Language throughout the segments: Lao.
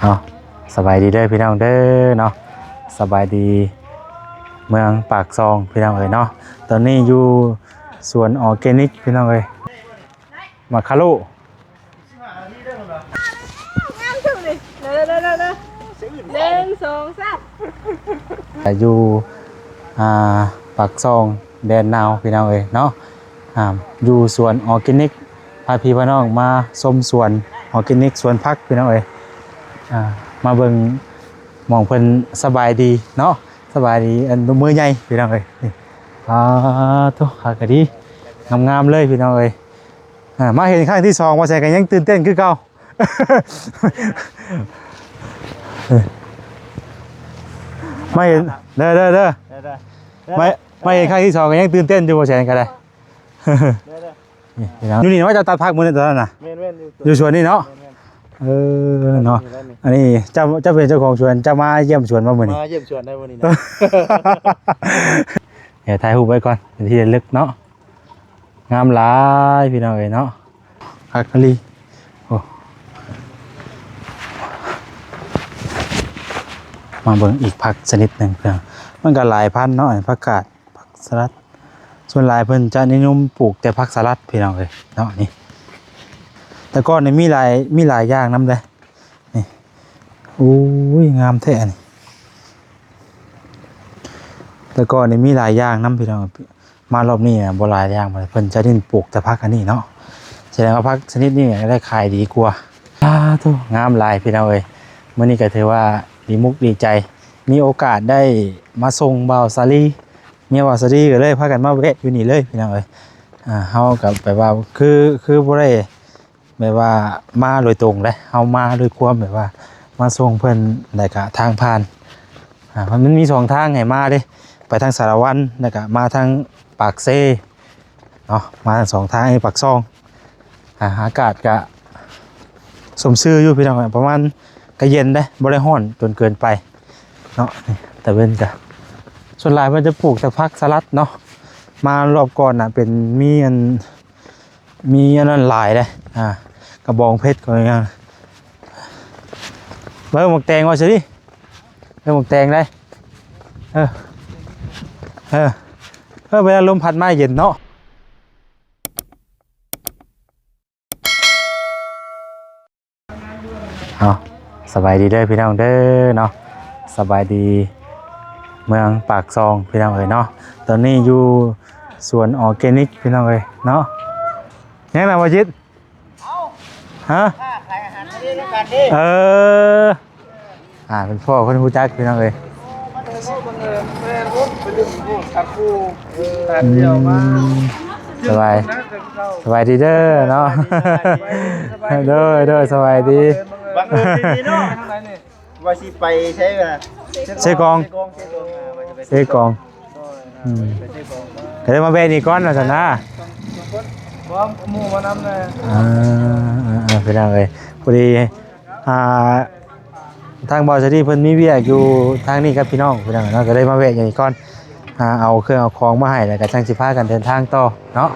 ເອົາ ສະບາຍດີເດີພີ່ນ້ອງເດີເນາະ ສະບາຍດີເມືອງປາກຊ່ອງພີ່ນ້ອງເອີຍເນາະ. ຕອນນີ້ຢູ່ສວນອໍແກນິກພີ່ນ້ອງເອີຍ ໝາກຄາໂລ ງາມເຖິງນີ້ ເດີໆໆໆ ໜຶ່ງ ສອງ ສາມ ຢູ່ ອ່າ ປາກຊ່ອງແດນໜາວພີ່ນ້ອງເອີຍເນາະ. ອ່າ ຢູ່ສວນອໍແກນິກ ພາພີ່ພານ້ອງມາຊົມສວນອໍແກນິກ ສວນຜັກພີ່ນ້ອງເອີຍ. ອ່າ ມາເບິ່ງໝ່ອງເພິ່ນສະບາຍດີເນາະ ສະບາຍດີ ອັນ ມື້ໃຫຍ່ພີ່ນ້ອງເອີຍ. ນີ້ ອ່າ ໂທ້ ຄັກກະດີ ງາມໆເລີຍພີ່ນ້ອງເອີຍ. ອ່າ ມາເຫັນຄັ້ງທີສອງ ວ່າແຊກະຍັງຕື່ນເຕັ້ນຄືເກົ່າ. ມາເຫັນ ເດີໆໆ ເດີໆ ມາ ມາເຫັນຄັ້ງທີສອງ ກະຍັງຕື່ນເຕັ້ນຢູ່ ບໍ່ແຊນກະໄດ້. ເດີໆ ນີ້ພີ່ນ້ອງ ຢູ່ນີ້ວ່າຈະຕັດຜັກມື້ນັ້ນຕອນນັ້ນນະ ແມ່ນໆ ຢູ່ສວນນີ້ເນາະ. ແມ່ນໆ ເອີ ເນາະ ອັນນີ້ເຈົ້າ ເຈົ້າເປັນເຈົ້າຂອງສວນ ເຈົ້າມາຢ້ຽມສວນບໍ່ມື້ນີ້? ມາຢ້ຽມສວນໄດ້ມື້ນີ້ນະ. ດຽວຖ່າຍຮູບໄວ້ກ່ອນ ເປັນທີ່ລະລຶກເນາະ. ງາມຫຼາຍພີ່ນ້ອງເອີຍເນາະ ຄັກອີ່ຫຼີ. ໂອ້ ມາເບິ່ງອີກຜັກຊະນິດໜຶ່ງ ເພື່ອ ມັນກະຫຼາຍພັນເນາະ ອັນຜັກກາດ ຜັກສະລັດ. ສ່ວນຫຼາຍເພິ່ນຈະນິຍົມປູກແຕ່ຜັກສະລັດພີ່ນ້ອງເອີຍເນາະ. ນີ້ ແຕ່ກ່ອນນີ້ມີຫຼາຍ ມີຫຼາຍຢ່າງນຳເດ້. ນີ້ ໂອ້ຍ ງາມແທ້ອັນນີ້. ແຕ່ກ່ອນນີ້ມີຫຼາຍຢ່າງນຳພີ່ນ້ອງ ມາລອບນີ້ນະບໍ່ຫຼາຍຢ່າງ ເພິ່ນຈະເນັ້ນປູກແຕ່ຜັກອັນນີ້ເນາະ. ສະແດງວ່າຜັກຊະນິດນີ້ໄດ້ຂາຍດີກວ່າ. ສາທຸ ງາມຫຼາຍພີ່ນ້ອງເອີຍ. ມື້ນີ້ກະຖືວ່າດີມຸກດີໃຈ ມີໂອກາດໄດ້ມາສົ່ງບ່າວສາລີ ເມຍບ່າວສາລີ ກະເລີຍພາກັນມາແວະຢູ່ນີ້ເລີຍພີ່ນ້ອງເອີຍ. ອ່າ ເຮົາກະແບບວ່າ ຄື ຄືບໍ່ໄດ້ ແບບວ່າມາໂດຍຕົງເດ້ ເຮົາມາດ້ວຍຄວາມແບບວ່າມາສົ່ງເພິ່ນ ແລ້ວກະທາງຜ່ານ. ອ່າ ມັນມີສອງທາງໃຫ້ມາເດ້ ໄປທາງສາລະວັນ ແລ້ວກະມາທາງປາກເຊເນາະ ມາທັງສອງທາງ. ອັນນີ້ປາກຊ່ອງ ອ່າ ອາກາດກະສົມຊື່ຢູ່ພີ່ນ້ອງ ປະມານກະເຢັນເດ້ ບໍ່ໄດ້ຮ້ອນຈົນເກີນໄປເນາະ. ນີ້ ຕາເວັນກະ ສ່ວນຫຼາຍເພິ່ນຈະປູກແຕ່ຜັກສະລັດເນາະ. ມາລອບກ່ອນນະ ເປັນ ມີອັນ ມີອັນນັ້ນຫຼາຍເດ້ ອ່າ ກະບອງເພັດ ກະຫຍັງ. ເບິ່ງໝາກແຕງວ່າຊິ ເບິ່ງໝາກແຕງໄດ໋. ເອີ ເອີ ເອີ ເວລາລົມພັດມາເຢັນເນາະ. ເອົາ ສະບາຍດີເດີພີ່ນ້ອງເດີເນາະ ສະບາຍດີເມືອງປາກຊ່ອງພີ່ນ້ອງເອີຍເນາະ. ຕອນນີ້ຢູ່ສວນອໍແກນິກພີ່ນ້ອງເອີຍເນາະ. ຍັງນະ ບໍ່ຈິດ? ຮະ? ເອີ ອ່າ ເປັນພໍ່ເພິ່ນຮູ້ຈັກພີ່ນ້ອງເອີຍ. ສະບາຍ ສະບາຍດີເດີເນາະ. ໂດຍ ໂດຍ ສະບາຍດີ. ບັງເອີນດີເນາະ ທາງໃດນີ້ ວ່າຊິໄປໃສວະ? ເຊກອງ ເຊກອງ ເຊກອງ. ອືມ ກະເລີຍມາແວະນີ້ກ່ອນວ່າຊັ້ນນະ. ບໍ່ ໝູ່ມານຳແດ່. ອ່າ ເອີ ເອີ ພີ່ນ້ອງເອີຍ ພໍດີ ອ່າ ທາງບ່າວສາລີເພິ່ນມີວຽກຢູ່ທາງນີ້ກັບພີ່ນ້ອງພີ່ນ້ອງເນາະ ກະເລີຍມາແວະຢູ່ນີ້ກ່ອນ. ອ່າ ເອົາເຄື່ອງເອົາຂອງມາໃຫ້ ແລ້ວກະຈັ່ງຊິພາກັນເດີນທາງຕໍ່ເນາະ.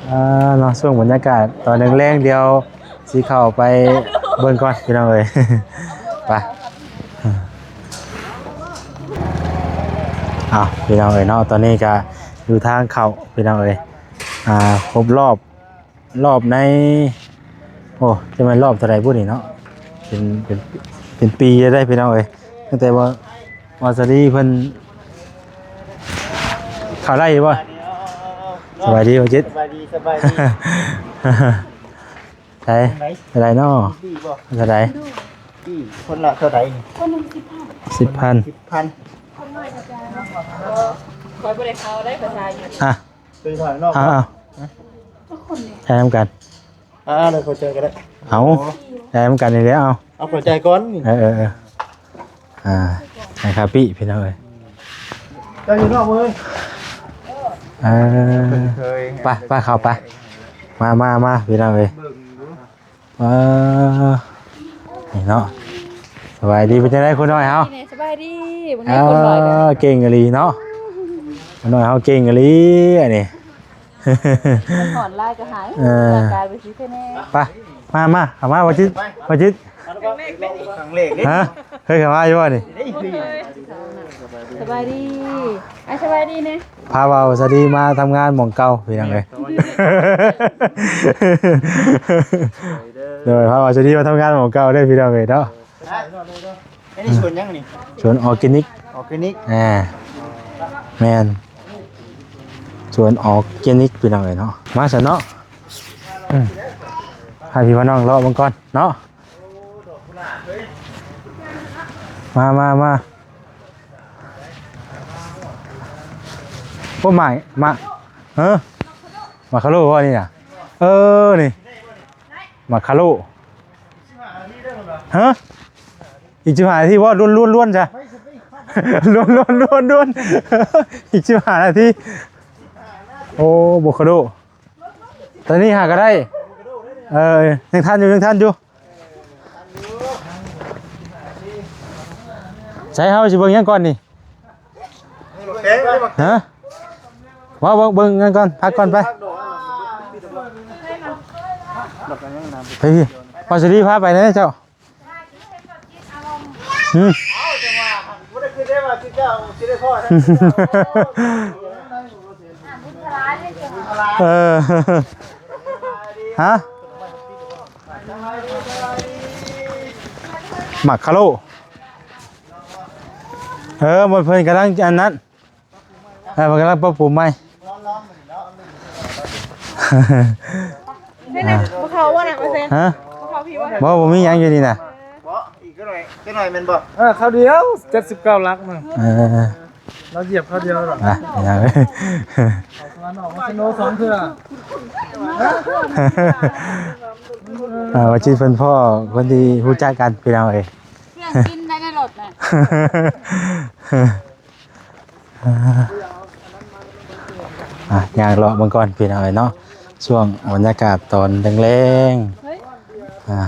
ອ່າ ເນາະ ຊ່ວງບັນຍາກາດຕອນແລງໆ ດຽວຊິເຂົ້າໄປເບິ່ງກ່ອນພີ່ນ້ອງເອີຍ. ໄປ ເອົາ ພີ່ນ້ອງເອີຍເນາະ ຕອນນີ້ກະຢູ່ທາງເຂົ້າພີ່ນ້ອງເອີຍ. ອ່າ ຄົບລອບ ລອບໃນ ໂອ້ ຈະແມ່ນລອບເທົ່າໃດບຸນີ້ເນາະ. ເປັນ ເປັນ ເປັນປີແລ້ວເດ້ພີ່ນ້ອງເອີຍ ຕັ້ງແຕ່ວ່າ ວ່າສາລີເພິ່ນເຂົ້າໄດ້ຢູ່ບໍ່? ສະບາຍດີ ບ່າວຈິດ. ສະບາຍດີ ສະບາຍດີ. ໃສ ເທົ່າໃດເນາະ? ດີບໍ່? ເທົ່າໃດ? ດີ ຄົນລະເທົ່າໃດ? ຄົນລະສິບພັນ ສິບພັນ ສິບພັນ. ຂ້ອຍບໍ່ໄດ້ເຂົ້າໄດ້ພາສາຢູ່ ອ່ະ ໄປຖ່າຍນອກ ອ່າ ຖ່າຍນຳກັນ. ອ່າ ແລ້ວເຂົ້າໃຈກໍໄດ້ ເອົາ ຖ່າຍນຳກັນນີ້ແຫຼະ. ເອົາ ເອົາເຂົ້າໃຈກ່ອນ. ເອີໆໆ ອ່າ ໃຫ້ຄາປີພີ່ນ້ອງເອີຍ. ເຈົ້າຢູ່ນອກເວີຍ. ເອີ ໄປ ໄປ ເຂົ້າໄປ. ມາ ມາ ມາ ພີ່ນ້ອງເອີຍ. ເອີ ນີ້ເນາະ ສະບາຍດີ. ເປັນຈັ່ງໃດຄູນ້ອຍເຮົາ? ສະບາຍດີ. ເອີ ເກັ່ງອີ່ຫຼີເນາະ ຄູນ້ອຍເຮົາເກັ່ງອີ່ຫຼີອັນນີ້. ມັນຮ້ອນຫຼາຍກະຫາຍ ເອີ ຮ່າງກາຍໄປຊິເທື່ອແນ່. ໄປ ມາ ມາ ເຂົ້າມາ ບ່າວຈິດ ບ່າວຈິດ. ຄັ້ງແລກເດ້ນີ້ ຄັ້ງແລກເດ້ ຮະ ເຄີຍເຂົ້າມາຢູ່ບໍ່ນີ້? ເຄີຍ. ສະບາຍດີ ອ່ະ ສະບາຍດີແນ່ ພາບ່າວສາລີມາທຳງານໝ່ອງເກົ່າ ພີ່ນ້ອງເອີຍ ໂດຍ ພາບ່າວສາລີມາທຳງານໝ່ອງເກົ່າເດີ ພີ່ນ້ອງເອີຍເນາະ. ອັນນີ້ສວນຫຍັງນີ້? ສວນອໍແກນິກ ອໍແກນິກ ອ່າ ແມ່ນ ສວນອໍແກນິກ ພີ່ນ້ອງເອີຍເນາະ. ມາຊັ້ນເນາະ ອືມ ໃຫ້ພີ່ພານ້ອງເລາະເບິ່ງກ່ອນເນາະ. ມາ ມາ ມາ ໂອ້ ໝາກ ໝາກ ເອີ ໝາກຄາໂລບໍ່ນີ້ນະ? ເອີ ນີ້ ໝາກຄາໂລ ຮະ ອີກສິບຫ້ານາທີບໍ່? ລວນໆໆຊະ ລວນໆໆໆ ອີກສິບຫ້ານາທີ. ໂອ້ ໂວຄາໂດ ຕອນນີ້ຫາກໍໄດ້ ເອີ ຍັງທັນຢູ່ ຍັງທັນຢູ່. ໃສ ເຮົາຊິເບິ່ງຫຍັງກ່ອນນີ້? ຮະ ເວົ້າເບິ່ງ ເບິ່ງຫຍັງກ່ອນ ພັກກ່ອນໄປ. ໄປ ພາສາລີພາໄປແດ່ເຈົ້າ. ຫືມ ເອີ ຮະ ໝາກຄາໂລ ເອີ ໝົດ ເພິ່ນກຳລັງອັນນັ້ນ ເອີ ເພິ່ນກຳລັງປັບປຸງໃໝ່. ນີ້ນະ ບໍ່ເຂົ້າບໍ່ນະ ບໍ່ແຊນ ຮະ ບໍ່ເຂົ້າພີ້ບໍ່ນະ ບໍ່ ບໍ່ມີຫຍັງຢູ່ນີ້ນະ ບໍ່ ອີກຈັກໜ້ອຍ ຈັກໜ້ອຍແມ່ນບໍ່? ເອີ ຄາວດຽວ ເຈັດສິບເກົ້າຫຼັກນະ ເອີ ລາວຢຽບຄາວດຽວດອກ ອ່ະ ເອົາສະໂນສອງເທື່ອ ອ່າ ວ່າຊິເພິ່ນພໍ້ຄົນທີ່ຮູ້ຈັກກັນ ພີ່ນ້ອງເອີຍ ເຄື່ອງກິນໄວ້ໃນລົດນະ. ອ່າ ຍ່າງເລາະເບິ່ງກ່ອນ ພີ່ນ້ອງເອີຍເນາະ ຊ່ວງບັນຍາກາດຕອນແລງໆ ອ່າ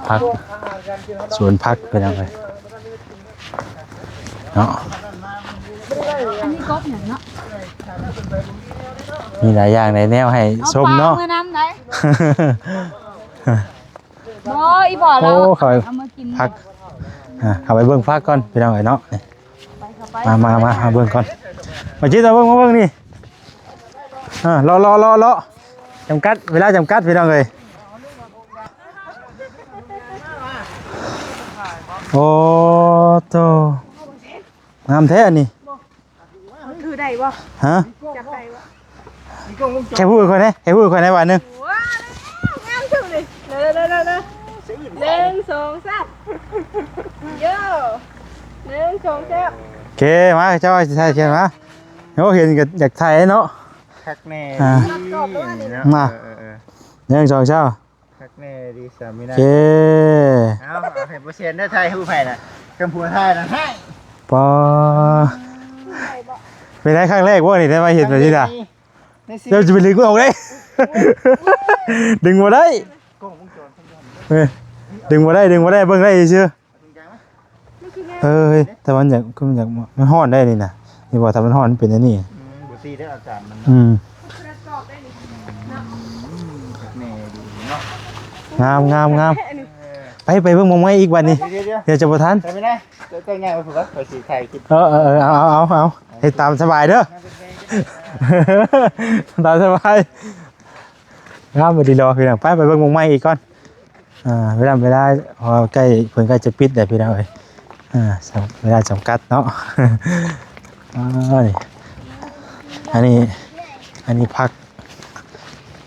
ຜັກ ສວນຜັກ ພີ່ນ້ອງເອີຍເນາະ ອັນນີ້ກົບຫຍັງເນາະ ມີຫຼາຍຢ່າງຫຼາຍແນວໃຫ້ຊົມເນາະ ເອົາປາເມືອນຳໄດ. ບໍ່ ອີ່ພໍ່ລາວ ໂອ້ ເຂົ້າໄປ ເອົາມາກິນ ຜັກ ອ່າ ເຂົ້າໄປເບິ່ງຜັກກ່ອນ ພີ່ນ້ອງເອີຍເນາະ ນີ້ ໄປ ເຂົ້າໄປ ມາ ມາ ມາ ເຂົ້າໄປ ມາເບິ່ງກ່ອນ ມາຈິດ ມາເບິ່ງ ມາເບິ່ງນີ້ ອ່າ ເລາະ ເລາະ ເລາະ ເລາະ ຈຳກັດ ເວລາຈຳກັດ ພີ່ນ້ອງເອີຍ ໂອ້ໂຕ ງາມແທ້ອັນນີ້. ມັນຖືໄດ້ບໍ່? ຮະ? ຈັບໄດ້ບໍ່? ແຄ່ຜູ້ຂ້ອຍແດ່ ແຄ່ຜູ້ຂ້ອຍແດ່ບາດໜຶ່ງ. ວ້າວ ງາມເຖິງນີ້ ເດີໆໆໆ ໜຶ່ງ ສອງ ສາມ ໂຢ ໜຶ່ງ ສອງ ສາມ ໂອເຄ ມາ ເຈົ້າຊິຖ່າຍ ເຈົ້າມາ. ໂອ້ ເຫັນກໍຢາກຖ່າຍເນາະ ຄັກແນ່ ອ່າ ນີ້ເນາະ ມາ ເອີໆໆ ໜຶ່ງ ສອງ ສາມ. ຄັກແນ່ດີສາມີນາ ໂອເຄ ເອົາ ເອົາໃຫ້ບໍ່ແຊນເດີ ຖ່າຍຮູບໃຫ້ນະ ກັບຜົວຖ່າຍນະ ໃຫ້ ປາ ເປັນໄດ້ຄັ້ງແລກບໍ່ນີ້ ໄດ້ມາເຫັນແບບນີ້ນະ ເຈົ້າຈະໄປດຶງມັນອອກໄດ້ ດຶງບໍ່ໄດ້ ເອີ ດຶງບໍ່ໄດ້ ດຶງບໍ່ໄດ້ ເບິ່ງໄດ້ຊື່. ເອີຍ ແຕ່ມັນຢາກ ຄືມັນຢາກ ມັນຮ້ອນໄດ໋ນີ້ນະ ນີ້ບໍ່ ຖ້າມັນຮ້ອນມັນເປັນອັນນີ້ ອືມ ບໍ່ຕິໄດ້ອາກາດມັນ ອືມ ແນ່ດີເນາະ ງາມ ງາມ ງາມ ໄປ ໄປເບິ່ງໝ່ອງໃໝ່ອີກບາດນີ້ ດຽວ ດຽວ ດຽວຈະບໍ່ທັນ ໄປໄປນະ ເຈົ້າ ເຈົ້າຍ່າງໄປພຸ້ນ ຂ້ອຍຊິຖ່າຍຄລິບ ເອີ ເອີ ເອີ ເອົາ ເອົາ ເອົາ ເຮັດຕາມສະບາຍເດີ ຕາມສະບາຍ ງາມອີ່ຫຼີດອກ ພີ່ນ້ອງ ໄປ ໄປເບິ່ງໝ່ອງໃໝ່ອີກກ່ອນ. ອ່າ ເວລາ ເວລາ ເພາະວ່າໃກ້ ເພິ່ນໃກ້ຈະປິດແລ້ວ ພີ່ນ້ອງເອີຍ ອ່າ ເວລາຈຳກັດເນາະ ອ່າ ນີ້ ອັນນີ້ ອັນນີ້ຜັກ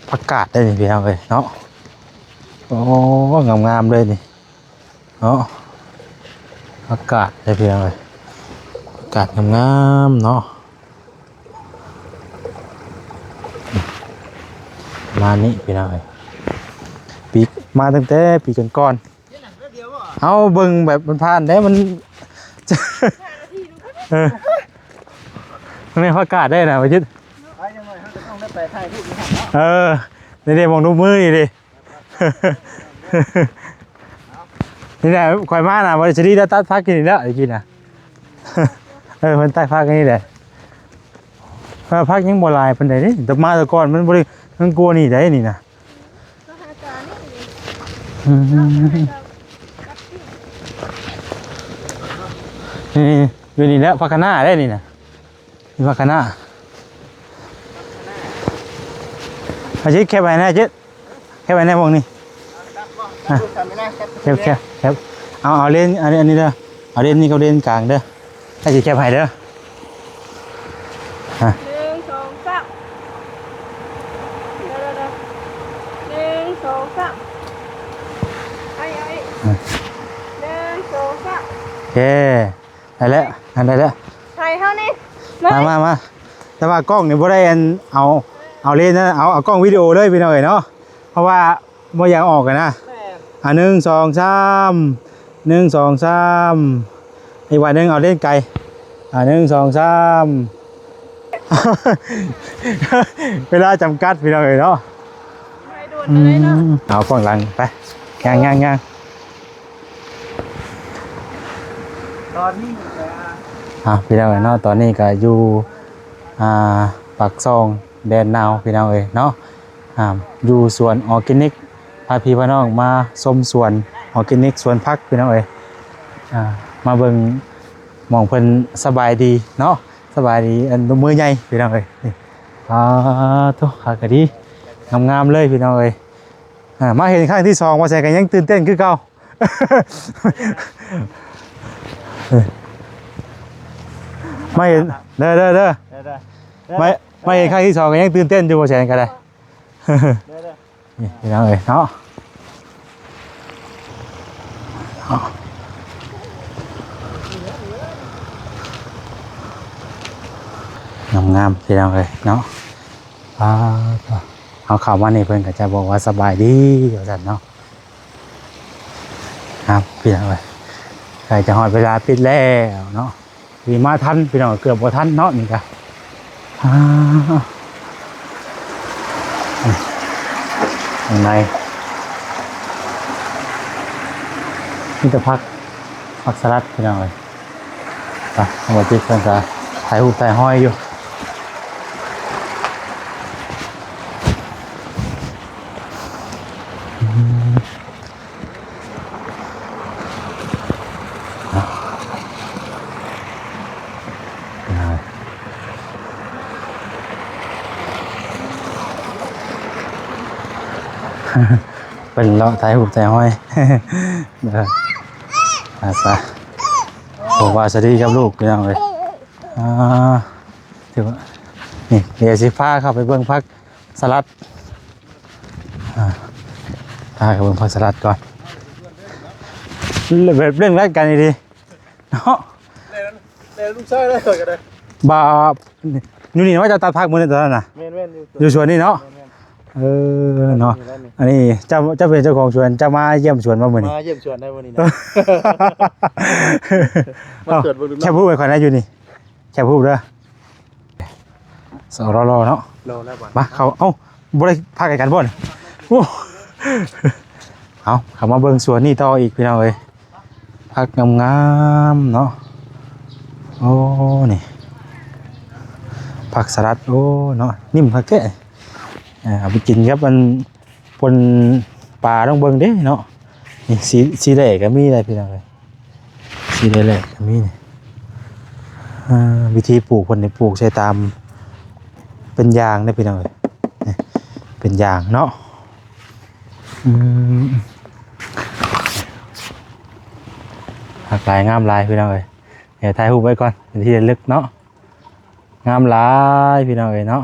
ຜັກກາດໄດ໋ນີ້ ພີ່ນ້ອງເອີຍເນາະ ໂອ້ ງາມໆເລີຍນີ້ເນາະ ຜັກກາດໄດ໋ ພີ່ນ້ອງເອີຍ ຜັກກາດງາມໆເນາະ. ປະມານນີ້ພີ່ນ້ອງເອີຍ ປີ ມາຕັ້ງແຕ່ປີກ່ອນໆ ເຮົາເບິ່ງແບບມັນຜ່ານແດ່ ມັນ ເອີ ມັນມີປະກາດໄດ້ນະ ປະຍຸດ ໄປຈັກໜ້ອຍເຮົາກໍຕ້ອງໄດ້ໄປຖ່າຍຮູບຢູ່ຫັ້ນເນາະ ເອີ ນີ້ເດ້ ໝ່ອງນົບມືນີ້ເດ້. ນີ້ແຫຼະ ຂ້ອຍມານະ ບໍ່ໄດ້ສະດີແລ້ວ ຕັດຜັກກິນນີ້ແຫຼະ ໄດ້ກິນນະ ເອີ ເພິ່ນຕັດຜັກອັນນີ້ແຫຼະ ເອີ ຜັກຍັງບໍ່ຫຼາຍປານໃດເດ້ ແຕ່ມາແຕ່ກ່ອນມັນບໍ່ໄດ້ ມັນກວ່ານີ້ໄດ໋ນີ້ນະ. ອືມ ນີ້ ຢູ່ນີ້ແຫຼະ ຜັກຄະນ້າເດ້ນີ້ນະ ນີ້ຜັກຄະນ້າ. ອາຈິດ ແຄບໄວ້ແດ່ ຈິດ ແຄບໄວ້ແດ່ ພວກນີ້ ອ່ະ ແຄບ ແຄບ ແຄບ ເອົາ ເອົາເລນ ອັນນີ້ ອັນນີ້ເດີ ເອົາເລນນີ້ກັບເລນກາງເດີ ໃຫ້ຊິແຄບໃຫ້ເດີ ອ່ະ ໜຶ່ງ ສອງ ສາມ ເດີ ເດີ ເດີ ໜຶ່ງ ສອງ ສາມ ເອົາອີກ ເອົາອີກ ອ່ະ ໜຶ່ງ ສອງ ສາມ ໂອເຄ ໄດ້ແລ້ວ ອັນ ໄດ້ແລ້ວ ຖ່າຍເຮົານີ້ ມາ ມາ ມາ ແຕ່ວ່າກ້ອງນີ້ບໍ່ໄດ້ອັນ ເອົາ ເອົາເລນນະ ເອົາ ເອົາກ້ອງວິດີໂອເລີຍພີ່ນ້ອງເອີຍເນາະ ເພາະວ່າບໍ່ຢາກອອກຫັ້ນນະ ແມ່ນ ອ່າ ໜຶ່ງ ສອງ ສາມ ໜຶ່ງ ສອງ ສາມ ອີກບາດໜຶ່ງ ເອົາເລນໄກ ອ່າ ໜຶ່ງ ສອງ ສາມ ເວລາຈຳກັດພີ່ນ້ອງເອີຍເນາະ ໄວໂດນ ອືມ ເລີຍເນາະ ເອົາກ້ອງຫຼັງໄປ ຍ່າງ ຍ່າງ ຍ່າງ ຕອນນີ້ກະ ອ່າ ພີ່ນ້ອງເອີຍເນາະ ຕອນນີ້ກະຢູ່ ອ່າ ປາກຊ່ອງແດນນາວ ພີ່ນ້ອງເອີຍເນາະ ອ່າ ຢູ່ສວນອໍແກນິກ ພາພີ່ພານ້ອງມາຊົມສວນອໍແກນິກ ສວນຜັກ ພີ່ນ້ອງເອີຍ ອ່າ ມາເບິ່ງໝ່ອງເພິ່ນສະບາຍດີເນາະ ສະບາຍດີ ອັນ ມື້ໃຫຍ່ ພີ່ນ້ອງເອີຍ ນີ້ ອ່າ ໂທ້ ຄັກກະດີ ງາມໆເລີຍ ພີ່ນ້ອງເອີຍ ອ່າ ມາເຫັນຄັ້ງທີສອງ ວ່າແຊກະຍັງຕື່ນເຕັ້ນຄືເກົ່າ ມາເຫັນ ເດີ ເດີ ເດີ ເດີ ເດີ ມາ ມາເຫັນຄັ້ງທີສອງ ກະຍັງຕື່ນເຕັ້ນຢູ່ ບໍ່ແຊນກະໄດ້ ເດີ ເດີ ນີ້ພີ່ນ້ອງເອີຍເນາະ ງາມໆ ພີ່ນ້ອງເອີຍເນາະ ອ່າ ເຮົາເຂົ້າມານີ້ເພິ່ນກະຈະບອກວ່າສະບາຍດີ ວ່າຊັ້ນເນາະ ຄັບ ພີ່ນ້ອງເອີຍ ໃກ້ຈະຮອດເວລາປິດແລ້ວເນາະ ຊິມາທັນ ພີ່ນ້ອງ ເກືອບບໍ່ທັນເນາະ ນີ້ກະ ອ່າ ຂ້າງໃນມີແຕ່ຜັກ ຜັກສະລັດ ພີ່ນ້ອງເອີຍ ໄປ ເອົາມາຕິດເພິ່ນກະຖ່າຍຮູບຖ່າຍຮອຍຢູ່ ອືມ ເພິ່ນເລາະຖ່າຍຮູບຖ່າຍຮອຍ ເດີ ອາສາ ໂອ້ ວ່າສະດີກັບລູກ ພີ່ນ້ອງເອີຍ ອ່າ ຖືວ່າ ນີ້ ດຽວຊິພາເຂົ້າໄປເບິ່ງຜັກສະລັດ ອ່າ ພາເຂົ້າເບິ່ງຜັກສະລັດກ່ອນ ແບບເລື່ອງລາຍການດີໆ ເນາະ ແລ້ວ ແລ້ວລູກຊາຍໄດ້ກະໄດ້ ບໍ່ ຢູ່ນີ້ວ່າຈະຕັດຜັກມື້ນີ້ຕອນນັ້ນນະ ແມ່ນໆ ຢູ່ ຢູ່ສວນນີ້ເນາະ ແມ່ນໆ ເອີ ເນາະ ອັນນີ້ເຈົ້າ ເຈົ້າເປັນເຈົ້າຂອງສວນ ເຈົ້າມາຢ້ຽມສວນບໍ່ມື້ນີ້ ມາຢ້ຽມສວນໄດ້ມື້ນີ້ນະ ມາສວນເບິ່ງ ແຄບຮູບໄວ້ກ່ອນນະ ຢູ່ນີ້ ແຄບຮູບເດີ ສອງລໍໆເນາະ ລໍແລ້ວ ມາເຂົ້າ ເອົ້າ ບໍ່ໄດ້ພາກໃກ້ກັນບໍ່ນີ້ ໂອ້ ເອົາ ເຂົ້າມາເບິ່ງສວນນີ້ຕໍ່ອີກ ພີ່ນ້ອງເອີຍ ຜັກງາມໆເນາະ ໂອ້ ນີ້ ຜັກສະລັດ ໂອ້ ເນາະ ນິ້ມຄັກແທ້ ເອົາໄປກິນກັບອັນ ປົ່ນປາ ລອງເບິ່ງເດ້ເນາະ ນີ້ ສີ ສີແຫຼກະມີໄດ໋ ພີ່ນ້ອງເອີຍ ສີແຫຼກະມີນີ້ ອ່າ ວິທີປູກເພິ່ນນີ້ ປູກໃສ່ຕາມ ເປັນຢາງເດ້ ພີ່ນ້ອງເອີຍ ນີ້ ເປັນຢາງເນາະ ອືມ ຄັກຫຼາຍ ງາມຫຼາຍ ພີ່ນ້ອງເອີຍ ດຽວຖ່າຍຮູບໄວ້ກ່ອນ ເປັນທີ່ລະລຶກເນາະ ງາມຫຼາຍ ພີ່ນ້ອງເອີຍເນາະ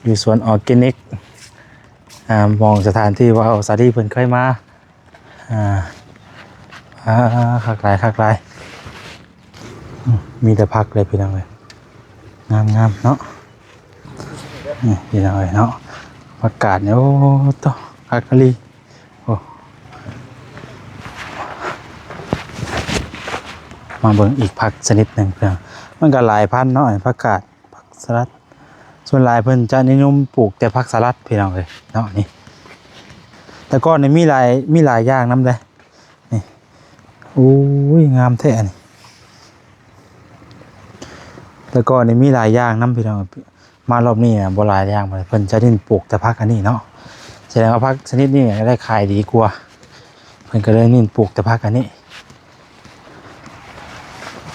ຢູ່ສວນອໍແກນິກ ອ່າ ໝ່ອງສະຖານທີ່ວ່າສາລີເພິ່ນເຄີຍມາ ອ່າ ອ່າ ຄັກຫຼາຍ ຄັກຫຼາຍ ອືມ ມີແຕ່ຜັກເລີຍ ພີ່ນ້ອງເອີຍ ງາມໆເນາະ ນີ້ ພີ່ນ້ອງເອີຍເນາະ ຜັກກາດນີ້ ໂອ້ ໂທ້ ຄັກອີ່ຫຼີ ໂອ້ ມາເບິ່ງອີກຜັກຊະນິດໜຶ່ງ ເພື່ອ ມັນກະຫຼາຍພັນເນາະ ຜັກກາດ ຜັກສະລັດ ສ່ວນຫຼາຍເພິ່ນຈະນິຍົມປູກແຕ່ຜັກສະລັດ ພີ່ນ້ອງເອີຍເນາະ ນີ້ ແຕ່ກ່ອນນີ້ມີຫຼາຍ ມີຫຼາຍຢ່າງນຳເດ້ ນີ້ ໂອ້ຍ ງາມແທ້ອັນນີ້ ແຕ່ກ່ອນນີ້ມີຫຼາຍຢ່າງນຳ ພີ່ນ້ອງ ມາລອບນີ້ນະ ບໍ່ຫຼາຍຢ່າງປານໃດ ເພິ່ນຈະເນັ້ນປູກແຕ່ຜັກອັນນີ້ເນາະ. ສະແດງວ່າຜັກຊະນິດນີ້ນະໄດ້ຂາຍດີກວ່າ ເພິ່ນກໍເລີຍເນັ້ນປູກແຕ່ຜັກອັນນີ້.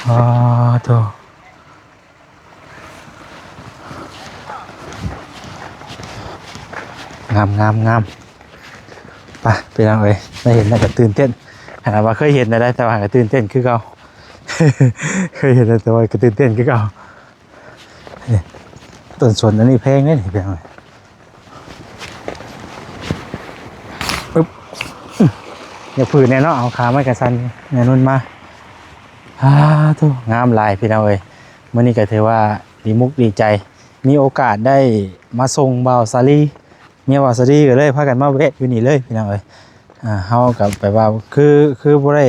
ອໍ ໂທ້ ງາມ ງາມ ງາມ. ໄປ ພີ່ນ້ອງເອີຍ ໄດ້ເຫັນແລ້ວກໍຕື່ນເຕັ້ນ. ຂະໜາດວ່າເຄີຍເຫັນແລ້ວໄດ໋ ແຕ່ວ່າກໍຕື່ນເຕັ້ນຄືເກົ່າ. ເຄີຍເຫັນແລ້ວ ແຕ່ວ່າກໍຕື່ນເຕັ້ນຄືເກົ່າ. ນີ້ ຕົ້ນສົນອັນນີ້ແພງເດ້ນີ້ ພີ່ນ້ອງເອີຍ. ປຶບ ຢ່າຝືນແນ່ເນາະ ເອົາຂາໄມ້ກະສັ່ນແນ່ນຸ່ນມາ. ອາ ໂທ້ ງາມຫຼາຍ ພີ່ນ້ອງເອີຍ. ມື້ນີ້ກໍຖືວ່າດີມຸກດີໃຈ ມີໂອກາດໄດ້ມາສົ່ງບ່າວສາລີ ເມຍບ່າວສາລີ ກໍເລີຍພາກັນມາແວະຢູ່ນີ້ເລີຍ ພີ່ນ້ອງເອີຍ. ອາ ເຮົາກໍແບບວ່າ ຄື ຄືບໍ່ໄດ້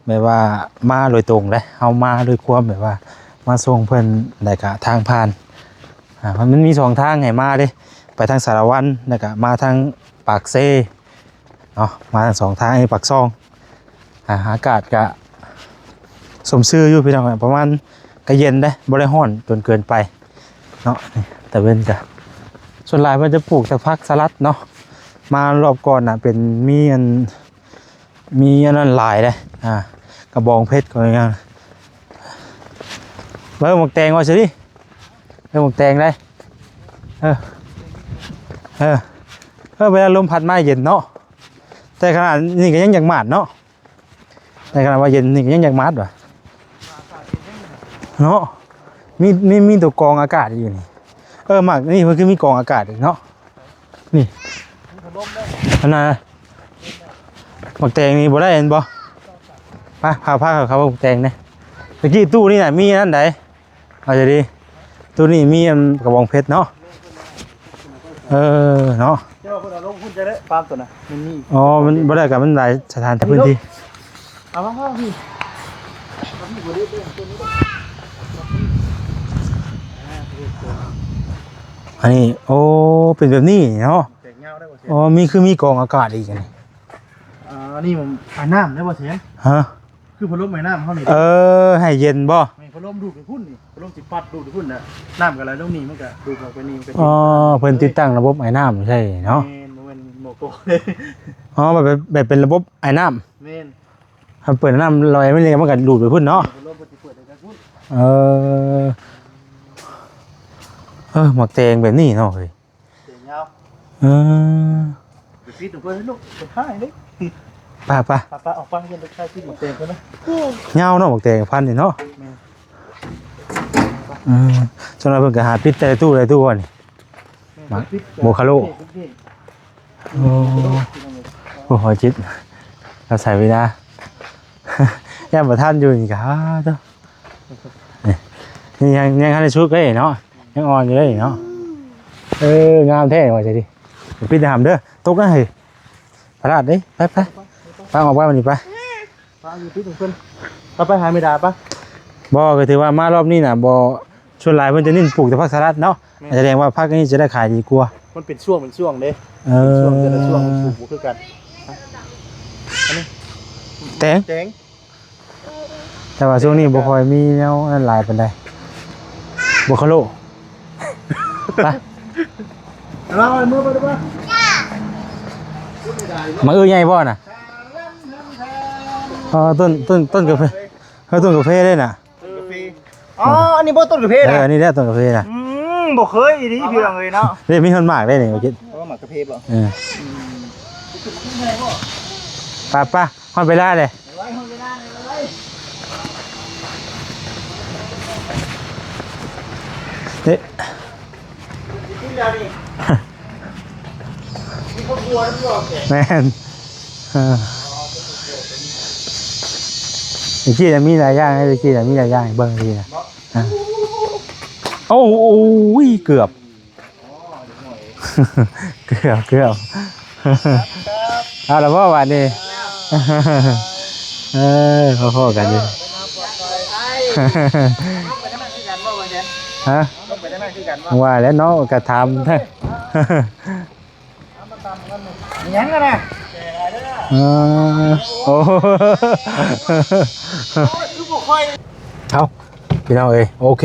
ແບບວ່າມາໂດຍຕົງເດ້ ເຮົາມາດ້ວຍຄວາມແບບວ່າມາສົ່ງເພິ່ນ ແລ້ວກະທາງຜ່ານ. ອາ ມັນມີສອງທາງໃຫ້ມາເດ້ ໄປທາງສາລະວັນ ແລ້ວກະມາທາງປາກເຊເນາະ ມາທັງສອງທາງ. ອັນນີ້ປາກຊ່ອງ ອາ ອາກາດກະສົມຊື່ຢູ່ ພີ່ນ້ອງ ປະມານກະເຢັນເດ້ ບໍ່ໄດ້ຮ້ອນຈົນເກີນໄປເນາະ. ນີ້ຕາເວັນກະ ສ່ວນຫຼາຍເພິ່ນຈະປູກແຕ່ຜັກສະລັດເນາະ. ມາລອບກ່ອນນະ ເປັນ ມີອັນ ມີອັນນັ້ນຫຼາຍເດ້ ອາ ກະບອງເພັດກໍຍັງ. ເບິ່ງໝາກແຕງວ່າຊິດິ ເບິ່ງໝາກແຕງໄດ໋. ເອີ ເອີ ເອີ ເວລາລົມພັດມາເຢັນເນາະ ແຕ່ຂະໜາດນີ້ກໍຍັງຢາກໝາດເນາະ. ໃນຂະນະວ່າເຢັນນີ້ກໍຍັງຢາກໝາດວ່າເນາະ. ມີ ມີ ມີຕົວກອງອາກາດຢູ່ນີ້. ເອີ ໝາກນີ້ເພິ່ນຄືມີກອງອາກາດອີກເນາະ. ນີ້ ອັນນ່າ ໝາກແຕງນີ້ບໍ່ໄດ້ແມ່ນບໍ່? ໄປ ພາ ພາເຂົາເບິ່ງໝາກແຕງແດ່. ຕະກີ້ຕູ້ນີ້ນະ ມີອັນນັ້ນໃດ໋. ເອົາໃຈດີ ຕູ້ນີ້ມີອັນກະບອງເພັດເນາະ. ເອີ ເນາະ ເຈົ້າເພິ່ນເອົາລົງພຸ້ນຈະໄດ້ ປາມຕົວນະ ມັນມີ ອໍ ມັນບໍ່ໄດ້ ກະມັນຫຼາຍສະຖານທີ່ພື້ນທີ່. ເອົາມາ ມາ ພີ່ ມາ ພີ່ ບໍ່ໄດ້ເບິ່ງຕົວນີ້ເດ້. ອັນນີ້ ໂອ້ ເປັນແບບນີ້ເນາະ. ແຕກຍາວໄດ້ບໍ່? ອໍ ມີ ຄືມີກອງອາກາດອີກອັນນີ້. ອ່າ ອັນນີ້ມັນອາຍນ້ຳໄດ້ບໍ່ ສຽງ? ຮະ? ຄືພັດລົມໄອນ້ຳເຮົານີ້. ເອີ ໃຫ້ເຢັນບໍ່? ແມ່ນ ພັດລົມດູດໄປພຸ້ນນີ້ ພັດລົມຊິປັດດູດໄປພຸ້ນນະ ນ້ຳກໍໄຫຼລົງນີ້ ມັນກໍດູດອອກໄປນີ້ ມັນກໍ. ອໍ ເພິ່ນຕິດຕັ້ງລະບົບໄອນ້ຳໃສ່ເນາະ. ແມ່ນ ບໍ່ແມ່ນໝໍ້ໂກເດ້. ອໍ ແບບ ແບບເປັນລະບົບໄອນ້ຳ. ແມ່ນ ຖ້າເປີດນ້ຳລອຍມັນນີ້ ມັນກໍດູດໄປພຸ້ນເນາະ. ພັດລົມເພິ່ນຊິເປີດໄດ້ພຸ້ນ. ເອີ ເອີ ໝາກແຕງແບບນີ້ເນາະເຮີ້ຍ. ເອີ ໄປປິດຂອງເພິ່ນລູກ ເພິ່ນຮ້າຍເດ້. ໄປ ໄປ ໄປ ໄປ ອອກໄປ ເພິ່ນໄປຖ່າຍຄລິບໝາກແຕງເພິ່ນນະ. ຍາວເນາະ ໝາກແຕງພັນນີ້ເນາະ. ແມ່ນ ເອີ ສ່ວນຫຼາຍເພິ່ນກໍຫາປິດແຕ່ຕູ້ ແຕ່ຕູ້ນີ້. ແມ່ນ ໝາກ ປິດ ໂມຄາໂລ. ໂອ້ ໂອ້ ຫອຍຈິດ ລາວໃສ່ເວລາ ຢ້ານບໍ່ທັນຢູ່ນີ້ກໍ ອ້າ ໂທ້. ນີ້ ນີ້ຍັງ ຍັງທັນໄດ້ສຸກເດ້ເນາະ ຍັງອ່ອນຢູ່ເດ້ເນາະ. ເອີ ງາມແທ້ວ່າຈັ່ງຊີ້. ປິດຫ້າມເດີ ຕົກນະເຮີ້ຍ. ພະລາດເດ້. ໄປ ໄປ ໄປ ອອກໄປວັນນີ້ໄປ. ໄປຢູ່ຕິດຂອງເພິ່ນ. ໄປ ໄປຫາແມ່ດາໄປ. ບໍ່ ກໍຖືວ່າມາລອບນີ້ນະ ບໍ່ ສ່ວນຫຼາຍເພິ່ນຈະເນັ້ນປູກແຕ່ຜັກສະລັດເນາະ. ແມ່ນ ສະແດງວ່າຜັກນີ້ຈະໄດ້ຂາຍດີກວ່າ. ມັນເປັນຊ່ວງ ເປັນຊ່ວງເດ້. ເອີ ເປັນຊ່ວງ ແຕ່ລະຊ່ວງມັນປູກບໍ່ຄືກັນ. ອັນນີ້ ແຕງ ແຕງ. ແຕ່ວ່າຊ່ວງນີ້ບໍ່ຄ່ອຍມີແນວນັ້ນຫຼາຍປານໃດ. ໂມຄາໂລ. ໄປ ເອົາເມືອໄປເດີ. ມາ ເອີ ໃຫຍ່ບໍ່ນະ? ອໍ ຕົ້ນ ຕົ້ນ ຕົ້ນກາເຟ ເອີ ຕົ້ນກາເຟເດ້ນະ. ຕົ້ນກາເຟ. ອໍ ອັນນີ້ບໍ່ຕົ້ນກາເຟນະ? ເອີ ອັນນີ້ແຫຼະຕົ້ນກາເຟນະ. ອືມ ບໍ່ເຄີຍອີ່ຫຼີພີ່ນ້ອງເອີຍເນາະ. ເດ້ ມີຮອດໝາກເດ້ນີ້ ບໍ່ຄິດ. ໂອ້ ໝາກກາເຟບໍ່? ເອີ ອືມ ໄປ ໄປ ຮອດເວລາເດ້. ເດ້ ແມ່ນ ເອີ ຕະກີ້ນະມີຫຼາຍຢ່າງ ຕະກີ້ນະມີຫຼາຍຢ່າງໃຫ້ເບິ່ງດີນະ. ໂອ້ຍ ເກືອບ ເກືອບ ເກືອບ ເອົາລະບໍ່ບາດນີ້? ເອີ ພໍ້ໆກັນຢູ່. ຮະ? ວ່າແລ້ວເນາະ ກະຖາມ ຫຍັງຫັ້ນນະ? ເອີ ໂອ້ ຄືບໍ່ຄ່ອຍ. ເອົາ ພີ່ນ້ອງເອີຍ ໂອເຄ.